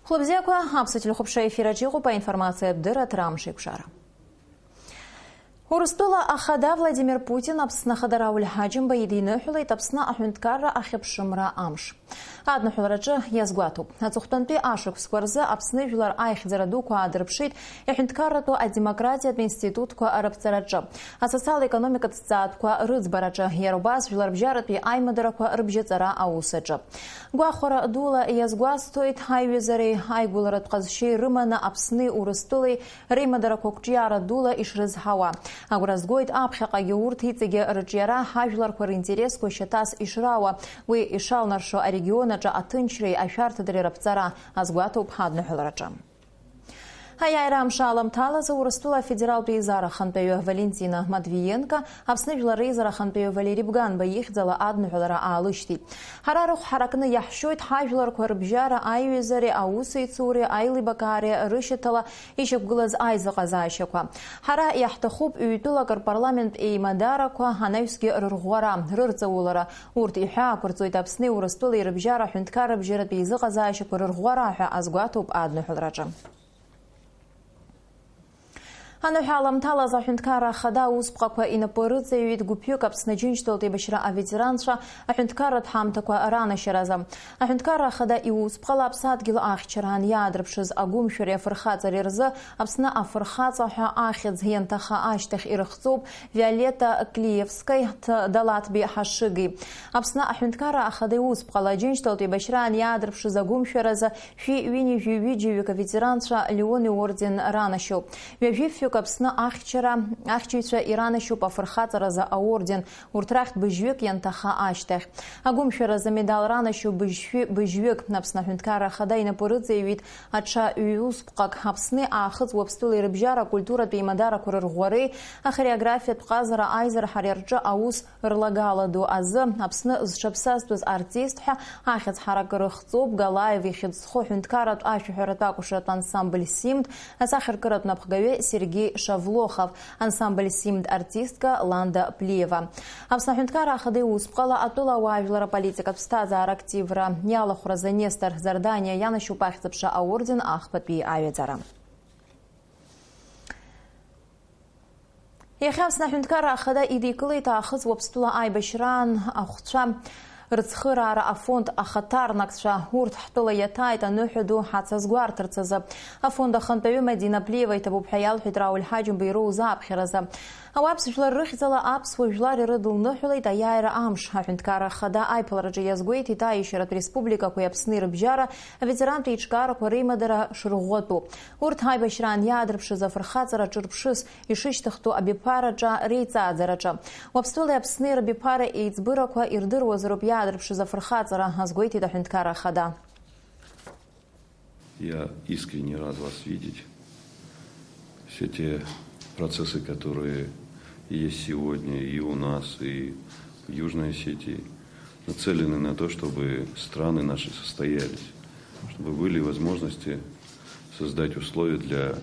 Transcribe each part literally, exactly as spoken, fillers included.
Хәлыбзиақәа, аԥсуа телехәаԥшра ефир аҿы иҟоуп аинформациатә дырраҭара Амшеиқәшара. Урыстәыла ахада Владимир Путин Аԥсны Ахада Рауль Ҳаџьымба идиныҳәалеит Аԥсны аҳәынҭқарра ахьыԥшымра амш. Адныҳәалараҿы иазгәаҭоуп. Аҵыхәтәантәи ашықәсқәа рзы Аԥсны жәлар аихьӡара дуқәа аадырԥшит иҳәынҭқарратәу адемократиатә институтқәа рыԥҵараҿы, асоциал-економикатә зҵаатәқәа рыӡбараҿы, иара убас жәларбжьаратәи аимадарақәа рыбжьаҵара аус аҿы. Гәахәара дула иазгәасҭоит, аиҩызареи аигәыларатә ҟазшьеи рыманы Аԥсни Урыстәылеи реимадарақәа қәҿиара дула ишрызҳауа. Агәра згоит аԥхьаҟагьы урҭ иҵегьы рыҿиара ҳажәларқәа ринтересқәа шьаҭас ишрауа, уи ишалнаршо арегион аҿы аҭынчреи ашәарҭадареи раԥҵара, азгәаҭоуп адныҳәалараҿы. Аиааира амш аламҭалазы Урыстәыла Афедералтә Еизара ахантәаҩы Валентина Матвиенко Аԥсны Жәлар Реизара ахантәаҩы Валери Бганба ихьӡала адныҳәалара аалышьҭит. Ҳара рыхә ҳаракны иаҳшьоит ҳажәларқәа рыбжьара, аиҩызареи аусеицуреи аилибакаареи рышьаҭала ишьақәгылаз аизыҟазаашьақәа. Ҳара иаҳҭахуп ҩтәылак рпарламент еимадарақәа анаҩсгьы рырӷәӷәара, рырҵаулара. Урҭ иҳәаақәырҵоит Аԥсни Урыстәылеи рыбжьара аҳәынҭқарра бжьаратәи еизыҟазаашьақәа рырӷәӷәара ҳәа азгәаҭоуп адныҳәалараҿы. Аныҳәа аламҭалаз аҳәынҭқарра ахада аусԥҟақәа инапы рыҵаҩит гәыԥҩык Аԥсны Џьынџьтәылатә еибашьра аветеранцәа аҳәынҭқарратә ҳамҭақәа ранашьаразы. Аҳәынҭқарра ахада иусԥҟала аԥсадгьыл ахьчараан иаадырԥшыз агәымшәареи афырхаҵареи рзы Аԥсны афырхаҵа ҳәа ахьӡ ианҭаха ашьҭахь ирыхҵоуп Виолетта Клиевскаи Т-, Далатби Ҳашыги. Аԥсны аҳәынҭқарра ахада иусԥҟала Џьынџьтәылатә еибашьраан иаадырԥшыз агәымшәаразы шәи ҩынҩажәи ҩыџьаҩык аветеранцәа Леон иорден ранашьоуп. Ҩажәи фҩык Аԥсны ахьчара, ахьчаҩцәа иранашьоуп афырхаҵаразы аорден, урҭ рахьтә быжьҩык ианҭаха ашьҭахь. Агәымшәаразы амедал ранашьоуп быжьшәи-, быжьҩык. Аԥсны аҳәынҭқарра ахада инапы рыҵаҩит аҽа ҩусԥҟак, Аԥсни Аахыҵ Уаԥстәылеи рыбжьара акультуратә еимадарақәа рырӷәӷәареи ахореографиатә ҟазара аизырҳареи рҿы аус рлагала ду азы Аԥсны зҽаԥсазтәыз артист ҳәа ахьӡ ҳарак рыхҵоуп Галаев ихьӡ зху аҳәынҭқарратә ашәаҳәаратә акәашаратә ансамбль «Симд» асахьаркыратә напхгаҩы Сергеи Шавлохов, ансамбль «Симд» артистка Ланда Плиева. Аԥсны аҳәынҭқарра ахада иусԥҟала атәыла ауаажәлар аполитикатә ԥсҭазаара активра иалахәразы Нестор Зарданиа ианашьоуп ахьӡ-аԥша аорден ахԥатәи аҩаӡара. Иахьа Аԥсны аҳәынҭқарра ахада идикылеит Аахыҵ Уаԥстәыла аибашьраан ахәцәа рыцхыраара афонд ахаҭарнакцәа. Урҭ ҳтәыла иаҭааит аныҳәа ду ҳацазгәарҭарц азы. Афонд ахантәаҩы Мадина Плиева иҭабуп ҳәа иалҳәеит Рауль Ҳаџьымба ироуз аԥхьаразы. Ауаԥс жәлар рыхьӡала аԥсуа жәлар ирыдылныҳәалеит аиааира амш. Аҳәынҭқарра ахада аиԥылараҿы иазгәеиҭеит аиашьаратә республикақәеи Аԥсни рыбжьара аветерантә еиҿкаарақәа реимадара шырӷәӷәатәу. Урҭ аибашьраан иаадырԥшыз афырхаҵара ҿырԥшыс ишышьҭыхтәу абиԥараҿы реиҵааӡараҿы. Уаԥстәылеи Аԥсни рабиԥара еиҵбырақәа ирдыруазароуп иаадырԥшыз афырхаҵара, азгәеиҭеит аҳәынҭқарра ахада. Я искренне рад вас видеть. Все те процессы, которые есть сегодня и у нас, и в Южной Осетии, нацелены на то, чтобы страны наши состоялись, чтобы были возможности создать условия для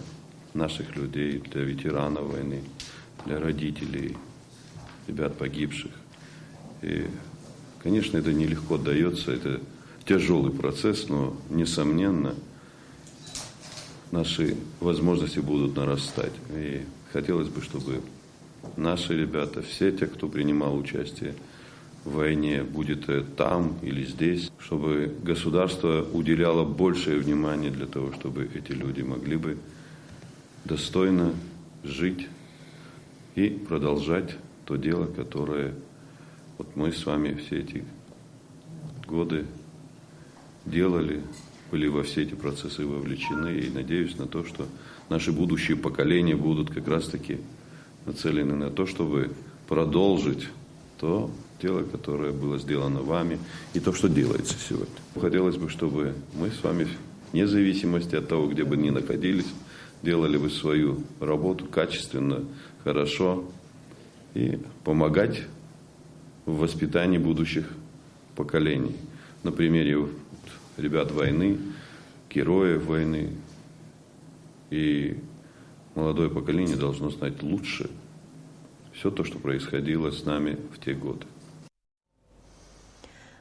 наших людей, для ветеранов войны, для родителей, ребят погибших. И, конечно, это нелегко даётся, это тяжёлый процесс, но, несомненно, наши возможности будут нарастать. И хотелось бы, чтобы наши ребята, все те, кто принимал участие в войне, будет это там или здесь, чтобы государство уделяло большее внимание для того, чтобы эти люди могли бы достойно жить и продолжать то дело, которое вот мы с вами все эти годы делали, были во все эти процессы вовлечены, и надеюсь на то, что наши будущие поколения будут как раз-таки нацелены на то, чтобы продолжить то дело, которое было сделано вами, и то, что делается сегодня. Хотелось бы, чтобы мы с вами, вне зависимости от того, где бы ни находились, Делали бы свою работу качественно, хорошо и помогать в воспитании будущих поколений. На примере вот ребят войны, героев войны. И молодое поколение должно знать лучше все то, что происходило с нами в те годы.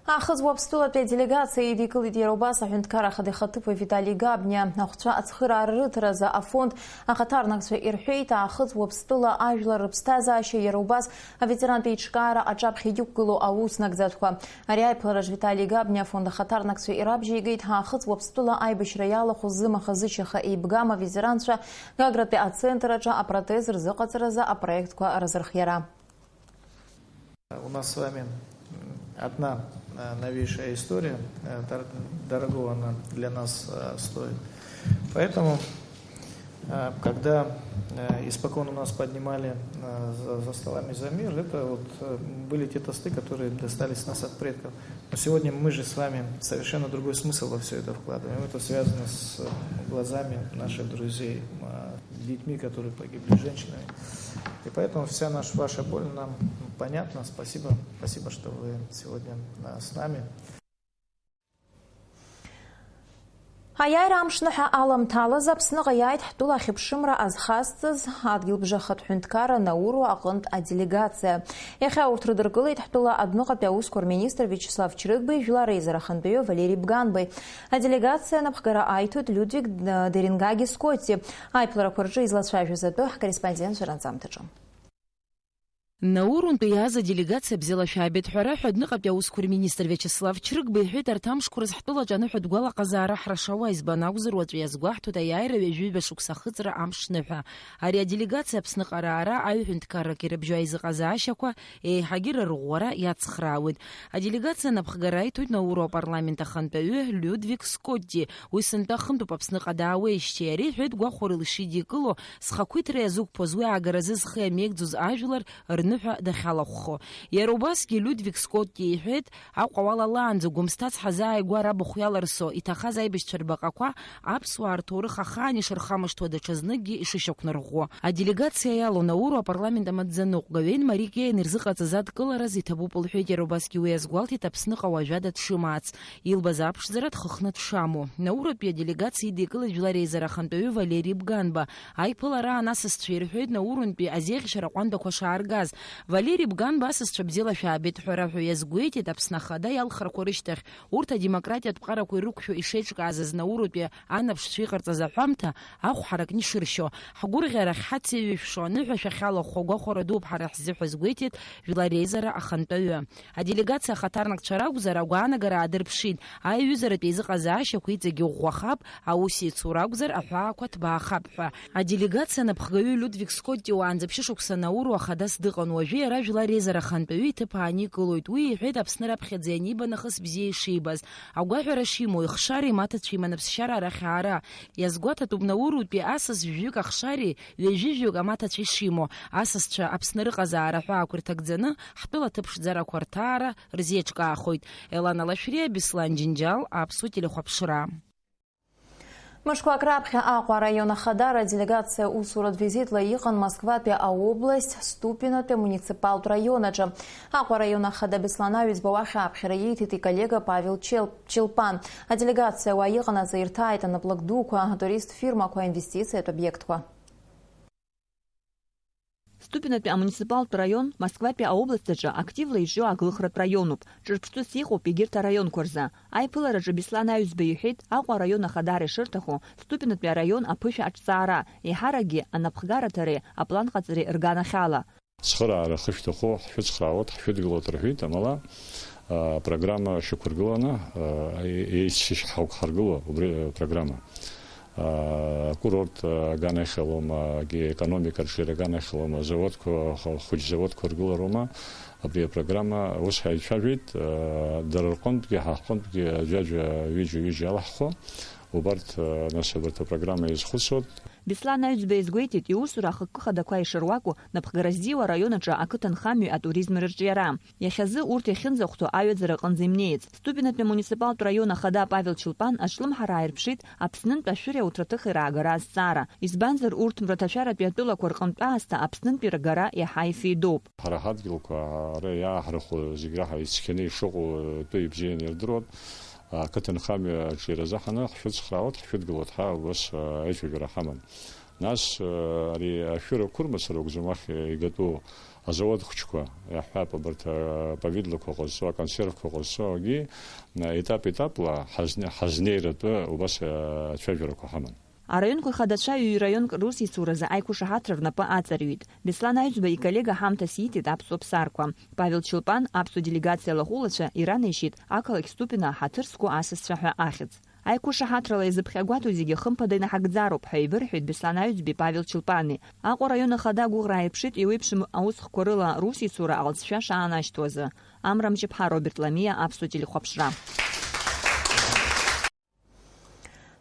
Аахыҵ Уаԥстәылатәи аделегациа идикылеит иара убас аҳәынҭқарра ахада ихаҭыԥуаҩ Витали Габниа. Ахәцәа ацхыраара рыҭаразы афонд ахаҭарнакцәа ирҳәеит, Аахыҵ Уаԥстәыла ажәлар рыԥсҭазаашьа иара убас аветерантә еиҿкаара аҿаԥхьа иқәгылоу аус нагӡатәқәа. Ари аиԥылараҿ Витали Габниа афонд ахаҭарнакцәа ирабжьеигеит Аахыҵ Уаԥстәыла аибашьра иалахәыз зымаха-зышьаха еибгам аветеранцәа Гагратәи ацентр аҿы апротез рзыҟаҵаразы апроектқәа рзырхиара. У нас с вами, м, одна, э, новейшая история, э, дор-, дорого она для нас, э, стоит. Поэтому, э, когда, э, испокон у нас поднимали, э, за, за столами за мир, это вот, э, были те тосты, которые достались нас от предков. Но сегодня мы же с вами совершенно другой смысл во всё это вкладываем. Это связано с, э, глазами наших друзей, э, детьми, которые погибли, женщинами. И поэтому вся наша, ваша боль нам понятна. Спасибо, спасибо, что вы сегодня, а, с нами. Аиааира амшныҳәа аламҭалаз Аԥсныҟа иааит ҳтәыла ахьыԥшымра азхазҵаз адгьылбжахатә ҳәынҭқарра Науру аҟынтә аделегациа. Иахьа урҭ рыдыркылеит ҳтәыла адәныҟатәи аусқәа рминистр Виачеслав Чрыгбеи жәлар реизара ахантәаҩы Валери Бганбеи. Аделегациа анапхгара аиҭоит Людвиг Дерингаги Скотти. Аиԥыларақәа рҿы излацәажәоз атәы ҳкорреспондентцәа ранҵамҭаҿы. Наурунтәи иааз аделегациа бзиала шәаабеит ҳәа раҳәа адәныҟатәи аусқәа рминистр Виачеслав Чрыгба иҳәеит, арҭ амшқәа рзы ҳтәылаҿы аныҳәатә гәалаҟазаара ҳрашауа избан акәзар, уаҵәы иазгәаҳҭоит аиааира ҩажәи ҩба шықәса ахыҵра амшныҳәа. Ари аделегациа Аԥсныҟа раара аҩ ҳәынҭқаррак ирыбжьоу аизыҟазаашьақәа еиҳагьы рырӷәӷәара иацхраауеит. Аделегациа анапхгара аиҭоит Науру апарламент ахантәаҩы Людвиг Скотти, уи сынтәа хынтәуп Аԥсныҟа даауеижьҭеи, иара иҳәеит гәахәарыла ишидикыло, зхақәиҭра иазықәԥоз, уи аагаразы зхы иамеигӡоз ажәлар рныҳәа дахьалахәхо. Иара убасгьы Людвиг Скотти иҳәеит, Аҟәа уалалаанӡа Гәымсҭа ацҳа зааигәара абахә иаларсо иҭахаз аибашьцәа рбаҟақәа аԥсуаа рҭоурых ахаан ишырхамышҭуа даҽазныкгьы ишышьақәнарӷәӷәо. Аделегациа иалоу Науру апарламент амаӡаныҟәгаҩ Ен-Мари Кеин ирзыҟаҵаз адкылараз иҭабуп лҳәеит, иара убасгьы уи иазгәалҭеит Аԥсныҟа уажәада дшымаац. Илбаз аԥшӡара дхыхны дшамоу. Наурутәи аделегациа идикылеит Жәлар Реизара ахантәаҩы Валери Бганба. Аиԥылараан асасцәа ирҳәеит Наурунтәи азеӷьшьара ҟәандақәа шааргаз. Валери Бганба асасцәа бзиала шәаабеит ҳәа раҳәа иазгәеиҭеит Аԥсны Ахада иалхрақәа рышьҭахь, урҭ адемократиатә ԥҟарақәа ирықәшәо ишеиҿкааз ас Наурутәи анаԥшцәа иҟарҵаз аҳәамҭа ахә ҳаракны ишыршьо, ҳгәырӷьарахь ҳацеиҩышәшо аныҳәа шәахьалахәхо гәахәара дууп ҳара ҳзы ҳәа азгәеиҭеит Жәлар Реизара ахантәаҩы. Аделегациа ахаҭарнакцәа ракәзар, агәаанагара аадырԥшит, аиҩызаратә еизыҟазаашьақәа иҵегьы ӷәӷәахап, аус еицу ракәзар, аҳәаақәа ҭбаахап ҳәа. Аделегациа анапхгаҩы Людвиг Скотти уаанӡа ԥшьышықәса Науру Ахадас дыҟан, уажәы иара Жәлар Реизара ахантәаҩы иҭыԥ ааникылоит. Уи иҳәеит, Аԥсны раԥхьаӡа ианиба нахыс бзиа ишибаз, агәаҳәара шимоу, ихшара, имаҭацәа иман аԥсшьара арахь аара. Иазгәаҭатәуп Наурутәи асас жәаҩык ахшареи ҩажәи жәаҩык амаҭацәа ишимоу. Асасцәа Аԥсны рыҟазаара аҳәаақәа ирҭагӡаны, ҳтәыла аҭыԥшӡарақәа рҭаара рзеиҿкаахоит. Елана Лашәриа, Беслан Џьынџьал, Аԥсуа телехәаԥшра. Мышқәак раԥхьа Аҟәа араион ахадара аделегациа усуратә визитла иҟан Москватәи аобласть Ступинатәи амуниципалтә раион аҿы. Аҟәа араион ахада Беслан Аҩӡба уахь ааԥхьара ииҭеит иколлега Павел Чел-, Чилпан. Аделегациа уа иҟанаҵы ирҭааит анаплак дуқәа, атурист фирмақәа, аинвестициатә обиектқәа. Ступинатәи амуниципалтә раион Москватәи аобласть аҿы активла изҿио аглыхратә раионуп. Ҿырԥштәыс иҟоуп егьырҭ араионқәа рзы. Аиԥылараҿы Беслан Аҩӡба иҳәеит, Аҟәа араион ахадара ишырҭаху Ступинатәи араион аԥышәа аҿҵаара, еиҳаракгьы анапхгараҭареи апланҟаҵареи рганахьала. Цхыраара хышәҭаху ҳшәыцхраауеит, ҳшәыдгылоит рҳәеит, амала, а, программа шьақәыргыланы, а, еицшьышь ҳаук ҳаргыло убри, а, программа. А, акурорт, а, аганахьалома, егьи економика рҽеира аганахьалома, заводқәа, х-, хәыҷ заводқәа ргылароума, абри апрограмма ус ҳаицәажәеит, а, дара рҟынтәгьы, ҳа ҳҟынтәгьы аӡәаӡәа ҩыџьа-ҩыџьа алаҳхуа, убарҭ, а, нас абарҭ апрограмма иазхәыцуеит. Беслан Аҩӡба изгәеиҭеит, иусура ахықәкы хадақәа ишыруаку, напхгара ззиуа араион аҿы ақыҭанхамҩеи атуризми рырҿиара. Иахьазы урҭ иахьынӡахәҭоу аҩаӡара аҟынӡа имнеиц. Ступино-тәи амуниципалтә раион ахада Павел Чулпан аҿлымҳара ааирԥшит Аԥснынтә ашәыреи ауҭраҭыхи раагара азҵаара. Избанзар, урҭ мраҭашәаратәи атәылақәа рҟынтә аасҭа Аԥснынтәи ргара иаҳа ифеидоуп. Ҳара ҳадгьылқәа ара иааҳархәо зегь раҳа ицқьаны ишыҟоу атәы ибзианы ирдыруан. Ақыҭанхамҩа аҿиаразы ҳаны ҳшәыцхраауеит, ҳшәыдгылоит ҳәа убас аицәажәара ҳаман. Нас, э, ари ашәыра қәырмацара акәӡам, уахь игатәу азауад хәыҷқәа, иаҳҳәап, абарҭ, э, аповидлақәа ҟазҵо, аконсервқәа ҟазҵо, агьи, э, етап-етапла ҳазне-, ҳазнеиратәы убас, э, ацәажәарақәа ҳаман. Араионқәа рхадацәа ҩ-раионк русеицуразы аиқәшаҳаҭра рнапы аҵарҩит. Беслан Аҩӡба иколлега ҳамҭас ииҭеит аԥсуа ԥсарқәа. Павел Чулпан аԥсуа делегациа лахәылацәа иранеишьеит ақалақь Ступино аҳаҭыр зқәу асасцәа ҳәа ахьӡ. Аиқәшаҳаҭрала изыԥхьагәаҭоу зегьы хымԥада инаҳагӡароуп ҳәа еибырҳәеит Беслан Аҩӡбеи Павел Чулпани. Аҟәа араион ахада агәыӷра ааирԥшит еиуеиԥшым аусхқәа рыла русеицура алҵшәа шаанашьҭуазы. Амра Мҷыԥҳа, Роберт Ламиа, Аԥсуа телехәаԥшра.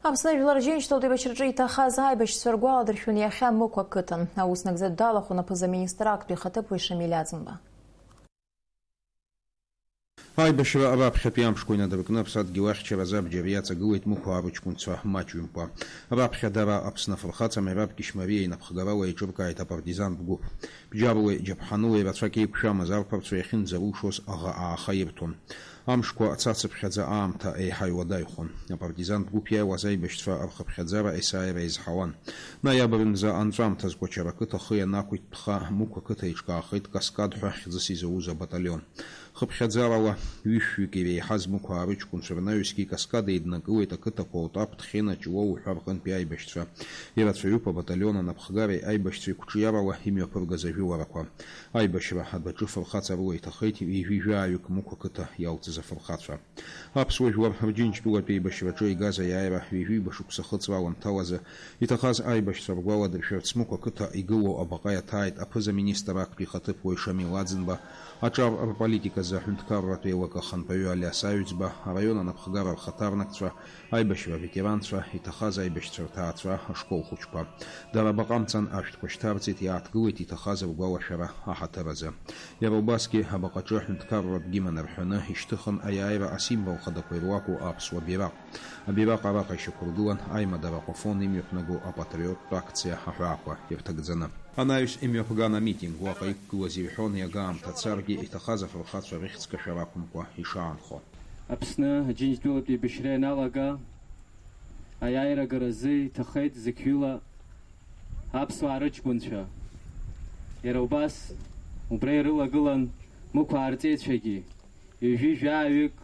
Аԥсны Жәлар Џьынџьтәылатә еибашьраҿы иҭахаз аибашьцәа ргәаладыршәон иахьа Мықә ақыҭан. Аус нагӡатә далахәын аԥыза-министр актәи ахаҭыԥуаҩ Шамиль Аӡынба. Аибашьра раԥхьатәи амшқәа инадыркны аԥсадгьыл ахьчаразы абџьар иаҵагылеит Мықәаа рыҷкәынцәа маҷҩымкәа. Раԥхьа дара Аԥсны афырхаҵа Мераб Кьышьмариа инапхгарала еиҿыркааит апартизантә гәыԥ. Бџьарлеи џьаԥҳанылеи рацәак еиқәшәамыз арԥарцәа иахьынӡарылшоз аӷа ааха ирҭон. Амшқәа цацыԥхьаӡа аамҭа еиҳа иуадаҩхон. Апартизантә гәыԥ иааиуаз аибашьцәа рхыԥхьаӡара есааира еизҳауан. Ноиабр мза анҵәамҭаз Кәачара ақыҭа ахы ианақәиҭтәха, Мықә ақыҭа еиҿкаахеит Каскад ҳәа хьӡыс изауз абаталион. Хыԥхьаӡарала ҩышәҩык иреиҳаз Мықәаа рыҷкәынцәа рнаҩсгьы Каскад еиднакылеит ақыҭақәа Отаԥ, Ҭхьына, Ҷлоу ҳәа рҟынтәи аибашьцәа. Ирацәаҩуп абаталион анапхгареи аибашьцәеи қәҿиарала имҩаԥыргаз ажәыларақәа. Аибашьра адәаҿы фырхаҵарыла иҭахеит ҩажәи жәаҩык Мықә ақыҭа иалҵыз афырхацәа. Аԥсуа жәлар Рџьынџьтәылатә еибашьраҿы игаз аиааира ҩажәи ҩба шықәса хыҵра аламҭалазы иҭахаз аибашьцәа ргәаладыршәарц Мықә ақыҭа игылоу абаҟа иаҭааит аԥыза-министр актәи ихаҭыԥуаҩ Шамил Аӡынба, аҿар рполитиказы аҳәынҭқарратә еилакы ахантәаҩы Алиас Аҩӡба, араион анапхгара рхаҭарнакцәа, аибашьра аветеранцәа, иҭахаз аибашьцәа рҭаацәа, ашкол хәыҷқәа. Дара абаҟа амҵан ашәҭқәа шьҭарҵеит, иааҭгылеит иҭахаз ргәалашәара аҳаҭыр азы. Иара убасгьы абаҟаҿы аҳәынҭқарратә гимн рҳәаны ишьҭыхын аиааира асимвол хадақәа ируаку аԥсуа бираҟ. Абираҟ араҟа ишьақәыргылан аимадара Аҟәафон имҩаԥнаго апатриоттә акциа аҳәаақәа ирҭагӡаны. Анаҩс имҩаԥган амитинг, уаҟа иқәгылаз ирҳәон иага аамҭа царгьы иҭахаз афырхацәа рыхьӡ кашәар акәымкәа ишаанхо. Аԥсны Аџьынџьтәылатә еибашьра ианалага, аиааира агаразы иҭахеит зықьҩыла аԥсуаа рыҷкәынцәа. Иара убас убра ирылагылан Мықәаа рҵеицәагьы, ҩажәи жәаҩык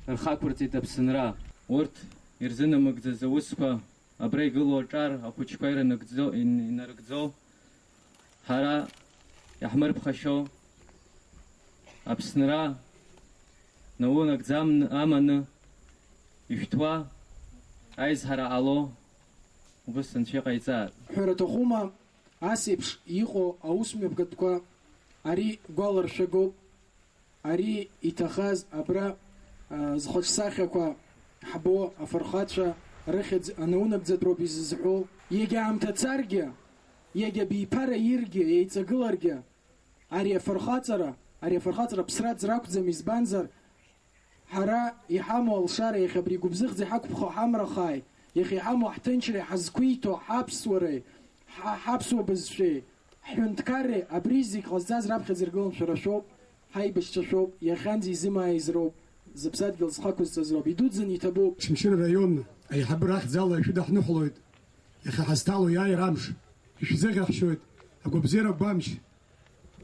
рхақәырҵеит Аԥсынра. Урҭ ирзынамыгӡаз аусқәа абра игылоу аҿар ахәыҷқәа ирынагӡо, ин-, инарыгӡо, ҳара иаҳмырԥхашьо, Аԥсынра наунагӡа амн-, аманы ишәҭуа аизҳара ҟало убыс Анцәа иҟаиҵааит. Ҳәара аҭахума, ас еиԥш иҟоу аусмҩаԥгатәқәа, ари гәаларшәагоуп. Ари иҭахаз абра, а, зхаҿсахьақәа ҳбо афырхацәа рыхьӡ анаунагӡатәроуп изызҳәо. Иагьа аамҭа царгьы, иагьа абиԥара иргьы, еиҵагыларгьы, ари афырхаҵара, ари афырхаҵара ԥсра аӡра акәӡам, избанзар, ҳара иҳамоу алшара иахьа абри игәыбзыӷӡа иҳақәԥхо ҳамрахааит, иахьа иҳамоу ҳҭынчреи ҳазқәиҭу ҳаԥсуареи, ҳа-, ҳаԥсуа бызшәеи, ҳҳәынҭқарреи абри зегь ҟазҵаз раԥхьаӡа иргылан шәара шәоуп. Ҳаибашьцәа шәоуп, иахьанӡа изымааиз роуп, зыԥсадгьыл зхы ақәызҵаз роуп, идуӡӡаны иҭабуп. Очамчыра араион аиҳабыра ахьӡала ишәыдаҳныҳәалоит, иахьа ҳазҭало иааира амш, ишәзыӷьаҳшьоит агәабзиара гәамч.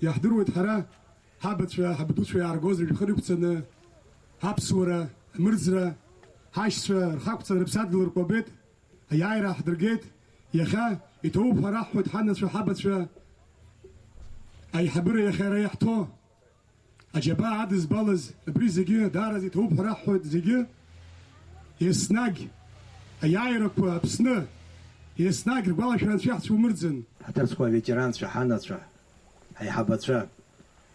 Иаҳдыруеит ҳара, ҳабацәа, ҳабдуцәа иааргоз рыжәхыр иқәцаны, ҳаԥсуара, амырӡра, ҳашьцәа рхы ақәҵаны рыԥсадгьыл ркәабеит. Аиааира ҳдыргеит, иахьа иҭоуп ҳәа раҳҳәоит ҳанацәа, ҳабацәа, аиҳабыра иахьа ара иаҳҭо аџьабаа адызбалаз абри зегьы даараӡа иҭоуп ҳәа раҳҳәоит зегьы. Еснагь аиааирақәа Аԥсны, еснагь ргәалашәара анцәа иаҳцәумырӡын. Ҳаҭыр зқәу аветеранцәа, ҳанацәа, ҳаиҳабацәа,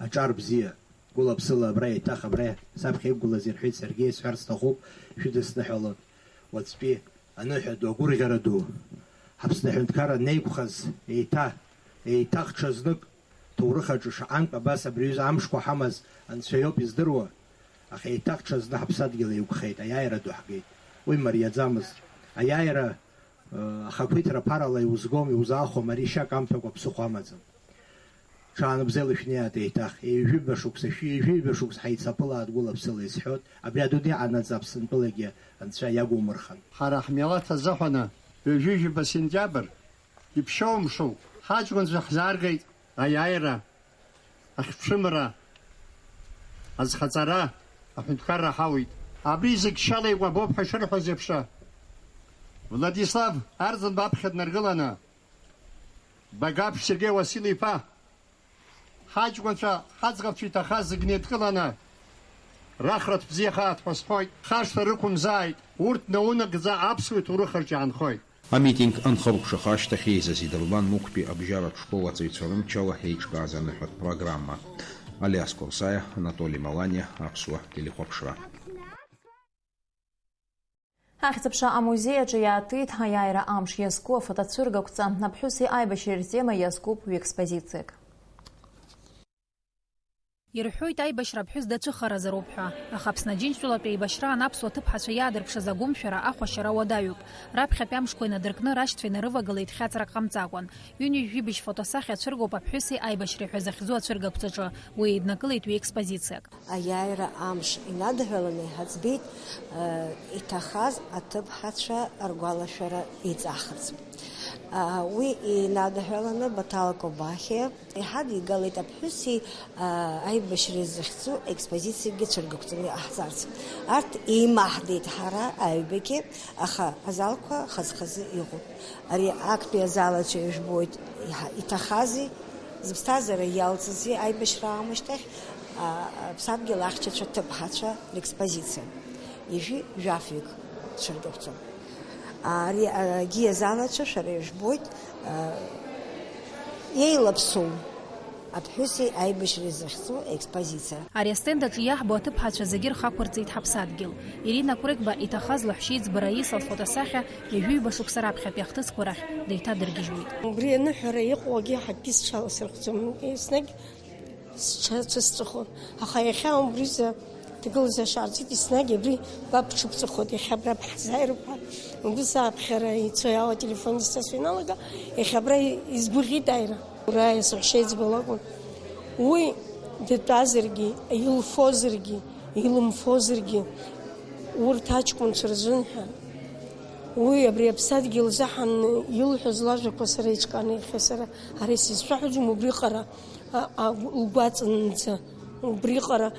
аҿар бзиа, гәыла-ԥсыла абра еиҭах абра саԥхьа иқәгылаз ирҳәеит, саргьы исҳәар сҭахуп, шәыдысныҳәалон. Уаҵәтәи аныҳәа ду, агәырӷьара ду, Аԥсны аҳәынҭқарра анеиқәхаз, еиҭа, еиҭах ҽазнык, ҭоурых аҿы шаҟантә абас абри аҩыза амшқәа ҳамаз Анцәа иоуп издыруа, аха еиҭах ҽазны ҳаԥсадгьыл еиқәхеит, аиааира ду ҳгеит. Уи мариаӡамызт. Аиааира, э, ахақәиҭра ԥарала иузгом, иузаахәом, ари шьак амҭакәа ԥсыхәа амаӡам. Ҽаанбзиала шәнеиааит еиҭах, ҩажәиба шықәса, шәи ҩажәиба шықәса ҳаицаԥылааит гәыла-ԥсыла исҳәоит, абри адунеи анаӡа Аԥсынтәылагьы Анцәа иагумырхан. Ҳара ҳмилаҭ азыҳәаны ҩажәижәаба сентиабр иԥшьоу мшуп. Ҳаҷкәынцәа ҳзааргеит аиааира, ахьԥшымра, азхаҵара, аҳәынҭқарра ҳауит. Абри зегь шьала икәабоуп ҳәа шырҳәоз еиԥш, Владислав Арӡынба аԥхьа днаргыланы, Багаԥ Сергеи Уасил-иԥа, ҳаҷкәынцәа, ҳаӡӷабцәа иҭахаз зегь неидкыланы, рахратә бзиахааит ҳәа сҳәоит, хашҭра рықәымзааит, урҭ наунагӡа аԥсуа иҭоурых рҿы иаанхоит. Амитинг анхыркәшаха ашьҭахь еизаз идырбан Мықәтәи абжьаратә школ аҵаҩцәа рымчала еиҿкааз аныҳәатә программа. Алиас Қорсаиа, Анатоли Маланиа, Аԥсуа телехәаԥшра. Ахьӡ-аԥша амузеи аҿы иаатит аиааира амш иазку афотоцәыргақәҵа, аԥҳәыси аибашьреи ртема иазкуп ҩ-експозициак. Ирҳәоит, аибашьра аԥҳәыс дацәыхаразароуп ҳәа, аха Аԥсны Аџьынџьтәылатә еибашьраан аԥсуа ҭыԥҳацәа иаадырԥшыз агәымшәара ахәашьара уадаҩуп. Раԥхьатәи амшқәа инадыркны, рашьцәа инарывагылеит хьаҵрак ҟамҵакәан. Ҩынҩажәи быжь фотосахьа ацәыргоуп аԥҳәыси аибашьреи ҳәа захьӡу ацәыргақәҵаҿы, уи еиднакылеит ҩ-експозициак. Аиааира амш инадҳәаланы иҳаӡбеит, э, иҭахаз аҭыԥҳацәа ргәалашәара еиҵахырц. Э, уи инадҳәаланы Баҭал Кобахьиа иҳадигалеит аԥҳәыси, э, аибашьреи захьӡу аекспозициагьы цәыргақәҵаны иҟаҳҵарц. Арҭ еимаҳдеит ҳара аҩбагьы, аха азалқәа хаз-хазы иҟоуп. Ари актәи азал аҿы ижәбоит иҳа-, иҭахази, зыԥсҭазаара иалҵызи аибашьра аамышьҭахь, а, аԥсадгьыл ахьчацәа ҭыԥҳацәа рекспозициа. Ижәи жәафҩык цәыргақәҵон. Ари, а, агьи азал аҿы шәара ижәбоит, а, еилаԥсоу аԥҳәыси аибашьреи захьӡу аекспозициа. Ари астенд аҿы иаҳбо аҭыԥҳацәа зегьы рхы ақәырҵеит ҳаԥсадгьыл. Ирина Кәрыгба иҭахаз лаҳәшьеиҵбы Раиса лфотосахьа ҩажәи ҩба шықәса раԥхьатәи ахҭысқәа рахь деиҭадыргьежьуеит. Убри аныҳәара иҟоу акгьы ҳакгьы сҽаласырхәӡом, еснагь сҽацәысҵәахуан. Аха иахьа убризы ҭагылазаашьа ҟарҵеит, еснагь абри ба бҽыбҵәахуеит, иахьа абра бҳазааироуп ҳәа. Убри сааԥхьара ицо иаауа ателефон исасуа иналага, иахьа абра изгәаӷьит ааира. Ура, саҳәшьеиҵбы лакәын. Уи дтәазаргьы, илфозаргьы, илымфозаргьы, урҭ аҷкәынцәа рзын ҳәа. Уи абри аԥсадгьыл заҳан илҳәоз лажәақәа сара еиҿкааны иахьа сара ара исызшәаҳәаӡом, убриҟара, а, а, лгәаҵанӡа, убриҟара.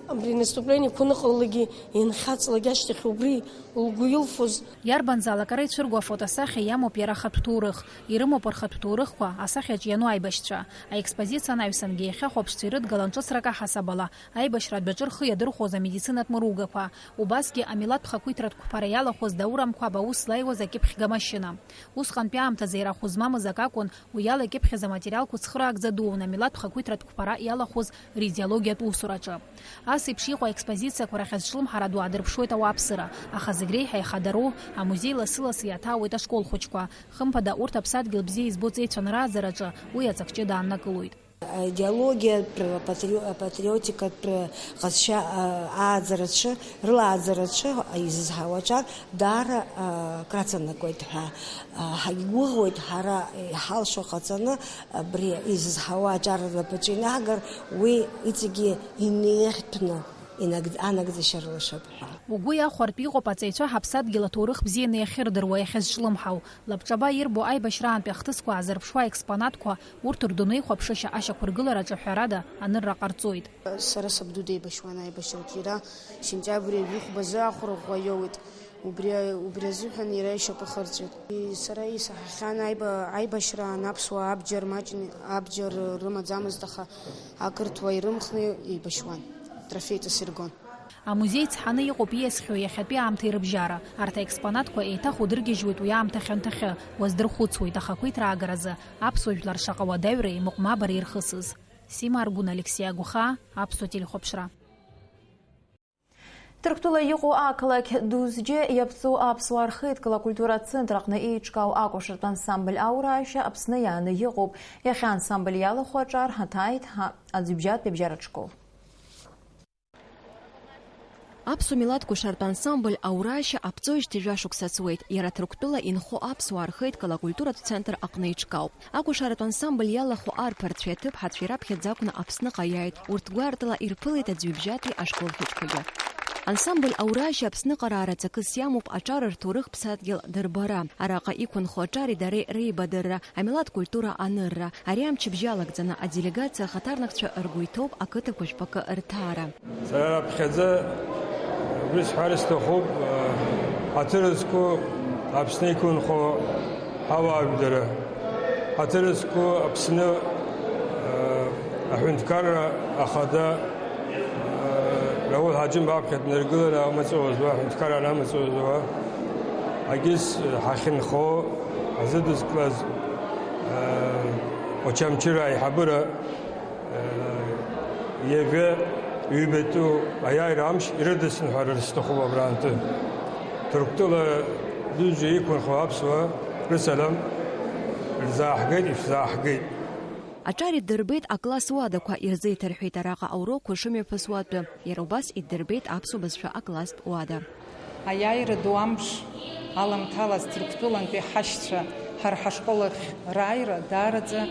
Абри наступлениеқәа аныҟалалакгьы, ианхьаҵлак ашьҭахь убри лгәы илфоз. Иарбанзаалак ара ицәырго афотосахьа иамоуп иара ахатә ҭоурых, ирымоуп рхатә ҭоурыхқәа, асахьаҿ иану аибашьцәа. Аекспозициа анаҩсангьы иахьахәаԥшцәа ирыдгалан ҿыцрак аҳасабала, аибашьра адәаҿы рхы иадырхәоз амедицинатә мыругақәа. Убасгьы амилаҭтә хақәиҭратә қәԥара иалахәыз Даур Амқәаб аус злаиуаз акьыԥхьга машьына. Усҟантәи аамҭазы иара ахәы змамыз акы акәын, уи ала икьыԥхьыз аматериалқәа цхыраагӡа дууны амилаҭтә хақәиҭратә қәԥара иалахәыз ридеологиатә усураҿы. Ас еиԥш иҟоу аекспозициақәа рахь азҿлымҳара ду аадырԥшуеит ауааԥсыра, аха зегь реиҳа ихадароу, амузеи лассы-лассы иаҭаауеит ашкол хәыҷқәа. Хымԥада, урҭ аԥсадгьыл бзиа избо ҵеицәа анрааӡараҿы уи аҵакҷыда ааннакылоит. Аидеологиатә, патрио-, апатриотикатә ҟазшьа, а, ааӡараҿы, рылааӡараҿы изызҳауа аҿар даара, а, крацанакуеит ҳәа, а, ҳагьгәыӷуеит ҳара иҳалшо ҟаҵаны абри изызҳауа аҿар рнапаҿы инаҳгар, уи иҵегьы инеихьҭәны инаг-, анагӡашьа рылшап ҳәа. Угәы иахәартә иҟоуп аҵаҩцәа ҳаԥсадгьыл аҭоурых бзианы иахьырдыруа, иахьазҿлымҳау. Лабҿаба ирбо аибашьраантәи ахҭысқәа аазырԥшуа аекспонатқәа, урҭ рдунеи хәаԥшышьа ашьақәыргылараҿы ҳәарада анырра ҟарҵоит. Сара сабду деибашьуан аибашьраҿы, иара сентиабр ҩажәихәба азы ахәра ӷәӷәа иоуеит. Убри, убри азыҳәан иара ишьапы хырҵәеит. Сара исаҳахьан аиба-, аибашьраан аԥсуаа абџьар маҷны, абџьар рымаӡамызт, аха ақырҭуа ирымхны еибашьуан, трофеиҵас иргон. Амузеи цҳаны иҟоуп ииасхьоу иахьатәи аамҭеи рыбжьара. Арҭ аекспонатқәа еиҭах удыргьежьуеит уи аамҭа хьанҭахьы, уаздырхәыцуеит ахақәиҭра аагаразы аԥсуа жәлар шаҟа уадаҩреи мыҟәмабареи ирхысыз. Сима Аргәын, Алексеи Агәхаа, Аԥсуа телехәаԥшра. Ҭырқәтәыла иҟоу ақалақь Дузџье иаԥҵоу аԥсуаа рхеидкыла акультуратә центр аҟны еиҿкаау акәашартә ансамбль Аурашьа Аԥсны иааны иҟоуп. Иахьа ансамбль иалахәу аҿар ҳаҭааит ҳа-, аӡҩыбжьатәи абжьаратә школ. Аԥсуа милаҭ кәашартә ансамбль Аурашьа аԥҵоижьҭеи жәа шықәса ҵуеит. Иара Ҭырқәтәыла инхо аԥсуаа рхеидкыла акультуратә центр аҟны еиҿкаауп. Акәашаратә ансамбль иалахәу арԥарцәеи аҭыԥҳацәеи раԥхьаӡа акәны Аԥсныҟа иааит, урҭ гәаартыла ирԥылеит аӡҩыбжьатәи ашкол хәыҷқәагьы. Ансамбль Аурашьа Аԥсныҟа раара ҵакыс иамоуп аҿар рҭоурых ԥсадгьыл дырбара, араҟа иқәынхо аҿари дареи реибадырра, амилаҭ культура анырра. Ари амчыбжьа алагӡаны аделегациа ахаҭарнакцәа ргәы иҭоуп ақыҭақәа жәпакы рҭаара. Сара раԥхьаӡа убри сҳәар сҭахуп, ҳаҭыр зқәу Аԥсны иқәынхо ҳауаажәлар, ҳаҭыр зқәу Аԥсны, э, аҳәынҭқарра ахада, э, Рауль Ҳаџьымба аԥхьа днаргыланы амаҵ ауазуа, аҳәынҭқарра амаҵ ауазуа, агьыс ҳахьынхо, ҳазыдызкылаз, э, Очамчыра аиҳабыра, Иажәа ҩбатәу аиааира амш ирыдысныҳәалар сҭахуп абрантәы. Ҭырқәтәыла Дузџье иқәынхо аԥсуаа рысалам рзааҳгеит, ишәзааҳгеит. Аҿар идырбеит акласс уадақәа, ирзеиҭарҳәеит араҟа аурокқәа шымҩаԥысуа атәы. Иара убас идырбеит аԥсуа бызшәа акласстә уада. Аиааира ду амш аламҭалаз Ҭырқәтәылантәи ҳашьцәа ҳара ҳашкол ахь рааира даараӡа, э,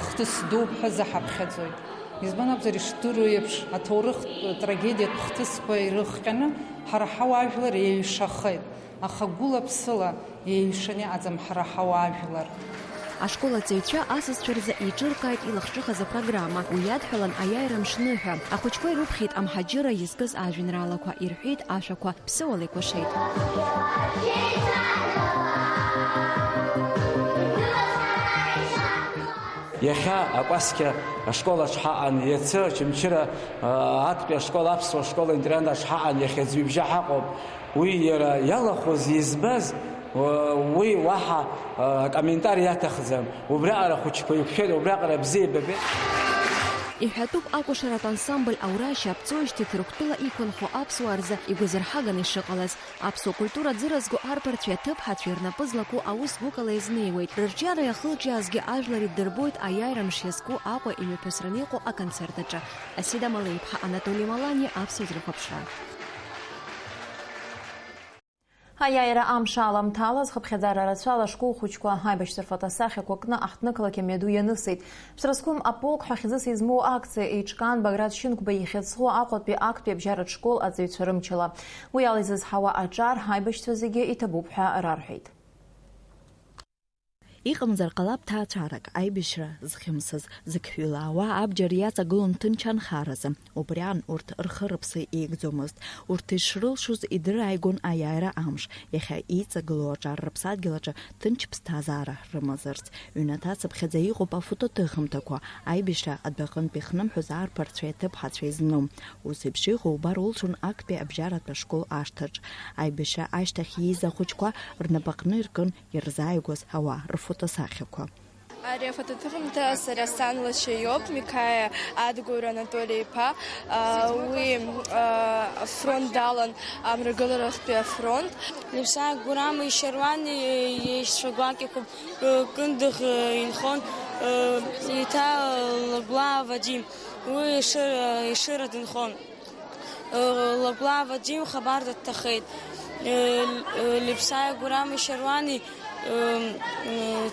хҭыс дууп ҳәа заҳаԥхьаӡоит. Избан акәзар, ишдыру еиԥш, аҭоурыхтә трагедиатә хҭысқәа ирыхҟьаны ҳара ҳауаажәлар еиҩшахеит, аха гәыла-ԥсыла еиҩшаны иҟаӡам ҳара ҳауаажәлар. Ашкол аҵаҩцәа асасцәа рзы еиҿыркааит илахҿыхыз апрограмма. Уи иадҳәалан аиааира мшныҳәа. Ахәыҷқәа ирыԥхьеит амҳаџьырра изкыз ажәеинраалақәа, ирҳәеит ашәақәа, ԥсыуала икәашеит. Иахьа акәасқьа ашкол аҿы ҳаҟан, иацы Очамчыра, а, актәи ашкол, аԥсуа школ интернат аҿы ҳаҟан, иахьа аӡҩыбжьа ҳаҟоуп. Уи иара иалахәыз, избаз, уа-, уи уаҳа, а, акомментари аҭахӡам. Убриаҟара ахәыҷқәа еиқәшәеит, убриаҟара бзиа ибабеит. Иҳәатәуп, акәашаратә ансамбль Аурашьа аԥҵоижьҭеи Ҭырқәтәыла иқәынхо аԥсуаа рзы игәазырҳаганы ишыҟалаз. Аԥсуа культура ӡыра зго арԥарцәеи аҭыԥҳацәеи рнапы злаку аус гәыкала иазнеиуеит. Рырҿиара иахылҿиаазгьы ажәлар иддырбоит аиааира мш иазку Аҟәа имҩаԥысраны иҟоу аконцерт аҿы. Асида Малеиԥҳа, Анатоли Малани, Аԥсуа телехәаԥшра. Аиааира амш аламҭалаз хыԥхьаӡара рацәала ашкол хәыҷқәа аибашьцәа рфотосахьақәа кны аҳҭнықалақь амҩаду ианысит. Ԥсрызқәым аполк ҳәа хьӡыс измоу акциа еиҿкаан Баграт Шьынқәба ихьыӡ зху Аҟәатәи актәи абжьаратә школ аҵаҩцәа рымчала. Уи ала изызҳауа аҿар ҳаибашьцәа зегьы иҭабуп ҳәа рарҳәеит. Иҟамзар ҟалап ҭаацәарак, аибашьра зхьымсыз, зықьҩылаауа абџьар иаҵагылон ҭынч анхаразы. Убри аан урҭ рхы-рыԥсы еигӡомызт. Урҭ ишрылшоз идырааигон аиааира амш. Иахьа иҵагылоу аҿар рыԥсадгьыл аҿы ҭынч ԥсҭазаара рымазарц. Ҩнаҭацыԥхьаӡа иҟоуп афотоҭыхымҭақәа, аибашьра адәаҟынтә ихнымҳәыз арԥарцәеи аҭыԥҳацәеи зну. Ус еиԥш иҟоу убар улшон актәи абжьаратә ашкол ашҭаҿ. Аибашьра ашьҭахь ииз ахәыҷқәа рнапаҟны иркын ирзааигәаз ауаа рфотосахьақәа. Ари афотоҭыхымҭа сара сан лашьа иоуп, Миқаиа Адгәыр Анатоли-иԥа. А, уи, а, афронт далан, амрагыларахьтәи афронт. Лыԥсааи Гәырами Шьаруани иеишьцәа гәакьақәоуп, э, Кындыӷ, э, инхон, э, еиҭа, э, Лагәлаа Вадим, уи Ешыра, Ешыра дынхон. Лагәлаа Вадим хабарда дҭахеит. Лыԥсааи Гәырами Шьаруани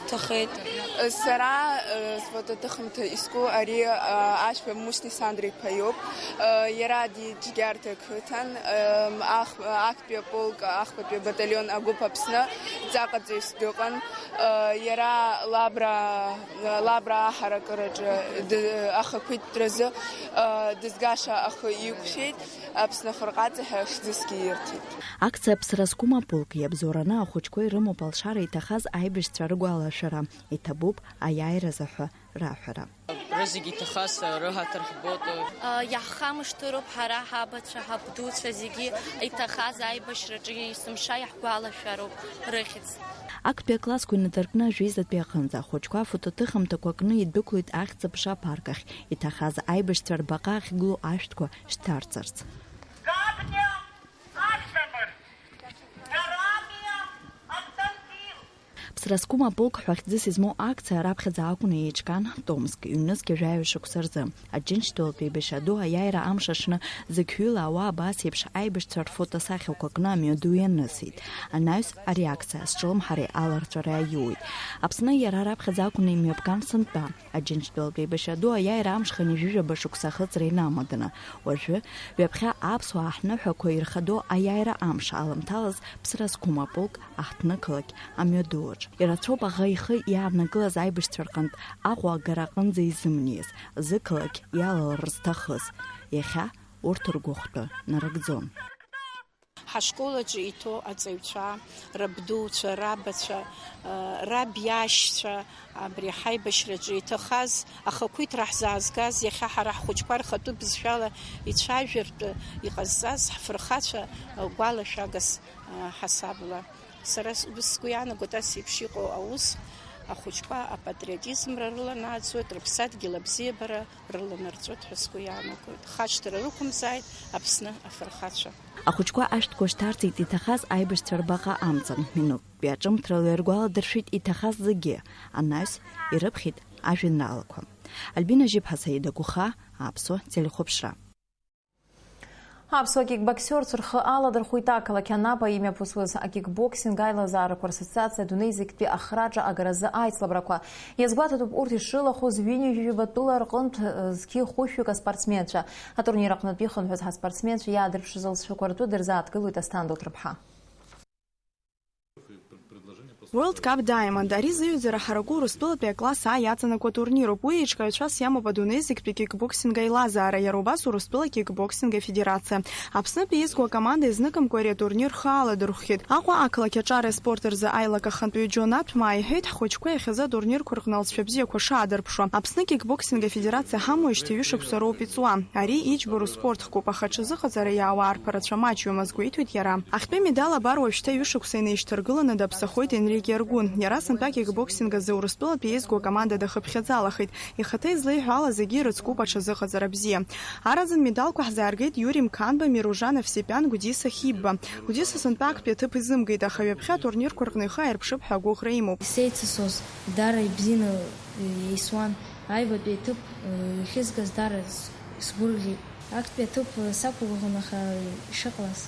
дҭахеит. Сара сфотоҭыхымҭа иску ари Ашәба Мушьни Сандра иԥа иоуп. Иара ди Џьгьарҭа қыҭан, ах-, актәи аполк, ахԥатәи абаталион агәыԥ Аԥсны ҵаҟаҵаҩыс дыҟан. Иара Лабра, Лабра аҳаракыраҿы д-, ахақәиҭтәразы дызгаша ахы иқәшәеит. Аԥсны ахырҟаҵа ҳәа хьӡысгьы ирҭеит. Акциа Ԥсра зқәым аполк иабзоураны ахәыҷқәа ирымоуп алшара иҭахаз аибашьцәа рыгәалашәара, иҭабуп аиааиразы ҳәа раҳәара. Рызегь иҭахаз рыҳаҭыр ҳбоит. Иаҳхамышҭыроуп ҳара ҳабацәа, ҳабдуцәа зегьы иҭахаз аибашьраҿы есымша иаҳгәалашәароуп рыхьӡ. Актәи аклассқәа инадыркны ажәеизатәи аҟынӡа ахәыҷқәа афотоҭыхымҭақәа кны идәықәлеит Ахьӡ-аԥша апарк ахь, иҭахаз аибашьцәа рбаҟа ахьгылоу ашәҭқәа шьҭарҵарц. Как не Сразкума полк ҳәа хьӡыс измоу акциа раԥхьаӡа акәны еиҿкаан Томск, ҩнызқьи жәаҩа шықәса рзы. Аџьынџьтәылатә еибашьра ду аиааира амш аҽны зықьҩыла ауаа абас еиԥш аибашьцәа рфотосахьақәа кны амҩаду ианысит. Анаҩс ари акциа азҿлымҳареи аларҵәареи аиуит. Аԥсны иара раԥхьаӡа акәны имҩаԥган сынтәа. Аџьынџьтәылатә еибашьра ду аиааира амш хынҩажәижәаба шықәса ахыҵра инамаданы, уажәы, ҩаԥхьа аԥсуаа ҳныҳәақәа ирхадоу аиааира амш аламҭалаз Ԥсразқәым аполк аҳҭнықалақь амҩадуаҿ. Ирацәоуп аӷа ихы иаанагылаз аибашьцәа рҟынтә Аҟәа агара аҟынӡа изымнеиз, зықалақь иалалар зҭахыз. Иахьа урҭ ргәахәтәы нарыгӡон. Ҳашкол аҿы иҭоу аҵаҩцәа, рабдуцәа, рабацәа, раб иашьцәа, абри ҳаибашьраҿы иҭахаз ахақәиҭра ҳзаазгаз, иахьа ҳара ҳхәыҷқәа рхатәы бызшәала ицәажәартә иҟазҵаз ҳфырхацәа гәалашәагас ҳасабла. Сара с-, ус сгәы иаанагоит, ас еиԥш иҟоу аус ахәыҷқәа апатриотизмра рыланааӡоит, рыԥсадгьыл абзиабара рыланарҵоит ҳәа сгәы иаанагоит. Хашҭра рықәымзааит Аԥсны афырхацәа. Ахәыҷқәа ашәҭқәа шьҭарҵеит иҭахаз аибашьцәа рбаҟа амҵан, минуҭтәи аҿымҭрала иргәаладыршәеит иҭахаз зегьы, анаҩс ирыԥхьеит ажәеинраалақәа. Альбина Жьыԥҳа, Саида Гәыхаа, Аԥсуа телехәаԥшра. Аԥсуа кикбоксиорцәа рхы аладырхәит ақалақь Анапа имҩаԥысуаз акикбоксинг аилазаарақәа рассоциациа адунеи зегьтәи ахраҿы агаразы аицлабрақәа. Иазгәаҭатәуп урҭ ишрылахәыз ҩынҩажәижәаба тәыла рҟынтә, э, зқьи хәышәҩык аспортсменцәа. Атурнир аҟнытә ихынҳәыз ҳаспортсменцәа иаадырԥшыз алҵшәақәа ртәы дырзааҭгылоит Асҭанда Уҭрыԥҳа. World Cup Diamond, ари зыҩӡара ҳараку Урыстәылатәи акласс А иаҵанакуа турнируп. Уи еиҿкааҩцәас иамоуп адунеи зегьтәи кикбоксинг аилазаара, иара убас Урыстәыла кикбоксинг афедерациа. Аԥснытәи еизго акоманда изныкымкәа ари атурнир рхы аладырхәхьеит. Аҟәа ақалақь аҿареи аспорт рзы аилак ахантәаҩы Џьон Аԥҭмаа иҳәеит, ҳхәыҷқәа иахьазы атурнирқәа рҟны алҵшәа бзиақәа шаадырԥшуа. Аԥсны кикбоксинг афедерациа ҳамоу ишьҭа ҩышықәса роуп иҵуа. Ари иџьбароу спорт хкуп, аха аҽазыҟаҵара иаауа арԥарацәа маҷҩым азгәеиҭоит иара. Ахьтәы медал абар уажәшьҭа ҩышықәса инаишьҭаргыланы даԥсахоит Енрике Аргәын. Иара сынтәа кикбоксинг азы Урыстәылатәи еизго акоманда дахыԥхьаӡалахеит. Ихаҭа излеиҳәо ала, зегьы ирыцкуп аҽазыҟаҵара бзиа. Араӡын медалқәа ҳзааргеит Иури Мқанба, Миружан Овсепиан, Гәдиса Хибба. Гәдиса сынтәа актәи аҭыԥ изымгеит, аха ҩаԥхьа атурнирқәа рҟны ихы аирԥшып ҳәа агәыӷра имоуп. Исеицысуаз дара ибзианы еисуан, аҩбатәи аҭыԥ, э, иахьызгаз дара с-, сгәырӷьеит. Актәи аҭыԥ, э, сақәгәыӷын, аха ишыҟалаз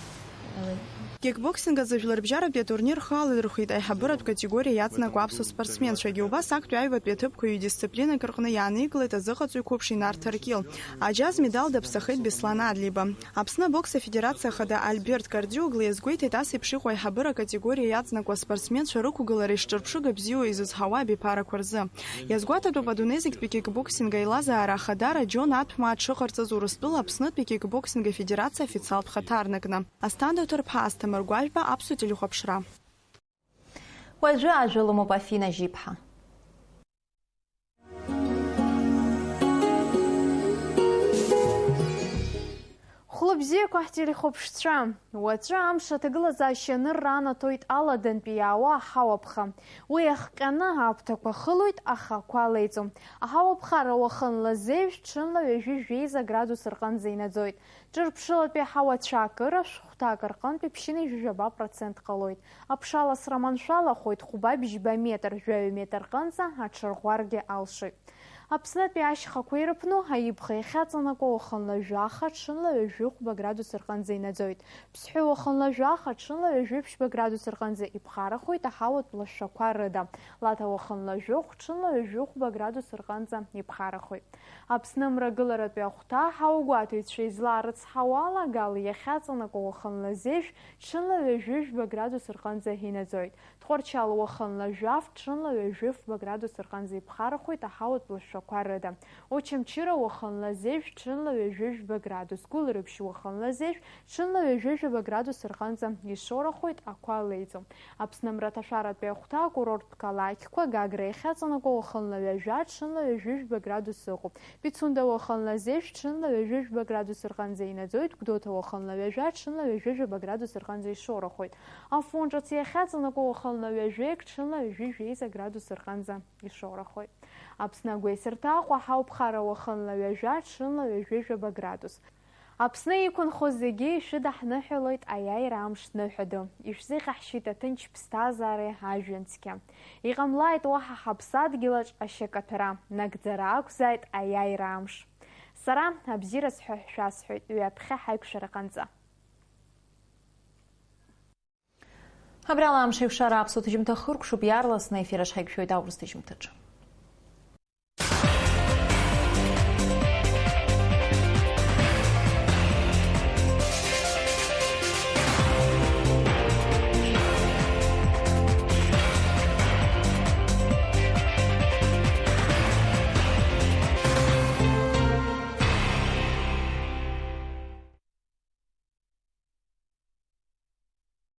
ҟалеит. Кикбоксинг азы жәларбжьаратәи атурнир рхы аладырхәеит аиҳабыратә категориа иаҵанакуа аԥсуа спортсменцәагьы. Убас актәи аҩбатәи аҭыԥқәа ҩ-дисциплинак рҟны иааникылеит азыҟаҵаҩ қәыԥш Инарҭ Аркьыл. Аџьаз медал даԥсахеит Беслан Адлеиба. Аԥсны абокс афедерациа ахада Альберт Кардиоглы иазгәеиҭеит, ас еиԥш иҟоу аиҳабыра акатегориа иаҵанакуа аспортсменцәа рықәгылара ишҿырԥшыга бзиоу изызҳауа абиԥарақәа рзы. Иазгәаҭатәуп адунеи зегьтәи кикбоксинг аилазаара ахадара Џьон Аԥҭмаа дшыҟарҵаз Урыстәыла Аԥснытәи кикбоксинг афедерациа афициалтә хаҭарнакны. Асҭанда Уҭырԥҳа, Асҭамыр Гәажәба, Аԥсуа телехәаԥшра. Уажәы ажәа лымоуп Афина Жьиԥҳа. Хәлыбзиақәа ҳтелехәаԥшцәа! Уаҵәы амш аҭагылазаашьа анырра анаҭоит аладантәи иаауа аҳауаԥха. Уи иахҟьаны аԥҭақәа хылоит, аха ақәа леиӡом. Аҳауаԥхара уахынла зеижә, ҽынла ҩажәи жәеиза градус рҟынӡа инаӡоит. Ҿырԥшылатәи аҳауа цәаакыра шәхәҭак рҟынтәи ԥшьынҩажәи жәаба процент ҟалоит. Аԥшаласра маншәалахоит, хәба бжьба метр, жәаҩа метр рҟынӡа аҽырӷәӷәаргьы алшоит. Аԥснытәи ашьхақәа ирыԥну аибӷа иахьаҵанакуа уахынла жәаха, ҽынла ҩажәи хәба градус рҟынӡа инаӡоит. Ԥсҳәы уахынла жәаха, ҽынла ҩажәи ԥшьба градус рҟынӡа иԥхарахоит аҳауатә лашәақәа рыда. Лаҭа уахынла жәохә, ҽынла ҩажәи хәба градус рҟынӡа иԥхарахоит. Аԥсны мрагыларатәи ахәҭа, ҳаугәаҭаҩцәа излаарыцҳауа ала, Гал иахьаҵанакуа уахынла зеижә, ҽынла ҩажәи жәба градус рҟынӡа инаӡоит. Тҟәарчал уахынла жәаф, ҽынла ҩажәи фба градус рҟынӡа иԥхарахоит аҳауатә лашәақәа рыда. Очамчыра уахынла зеижә, ҽынла ҩажәи жәба градус, Гәылрыԥшь уахынла зеижә, ҽынла ҩажәи жәаба градус рҟынӡа ишоурахоит, ақәа леиӡом. Аԥсны мраҭашәаратәи ахәҭа, акурорттә қалақьқәа, Гагра иахьаҵанакуа уахынла ҩажәа, ҽынла ҩажәи жәба градус ыҟоуп. Пицунда уахынла зеижә, ҽынла ҩажәи жәба градус рҟынӡа инаӡоит, Гәдоуҭа уахынла ҩажәа, ҽынла ҩажәи жәаба градус рҟынӡа ишоурахоит. Афон ҿыц иахьаҵанакуа уахынла ҩажәеик, ҽынла ҩажәи жәеиза градус рҟынӡа ишоурахоит. Аԥсны агәеисырҭа Аҟәа ҳауԥхара уахынла ҩажәа, ҽынла ҩажәи жәаба градус. Аԥсны иқәынхо зегьы ишәыдаҳныҳәалоит аиааира амш ныҳәа ду. Ишәзыҟаҳшьеит аҭынч ԥсҭазаареи ажәҩан цқьа. Иҟамлааит уаҳа ҳаԥсадгьылаҿ ашьакаҭәара, нагӡара ақәзааит аиааира амш. Сара абзиара сҳәа шәасҳәоит, ҩаԥхьа ҳаиқәшәара ҟанҵа. Абри ала амш еиқәшара аԥсуа ҭыжьымҭа хыркәшоуп, иаарласны аефир аҿы ҳаиқәшәоит аурыс ҭыжьымҭаҿы.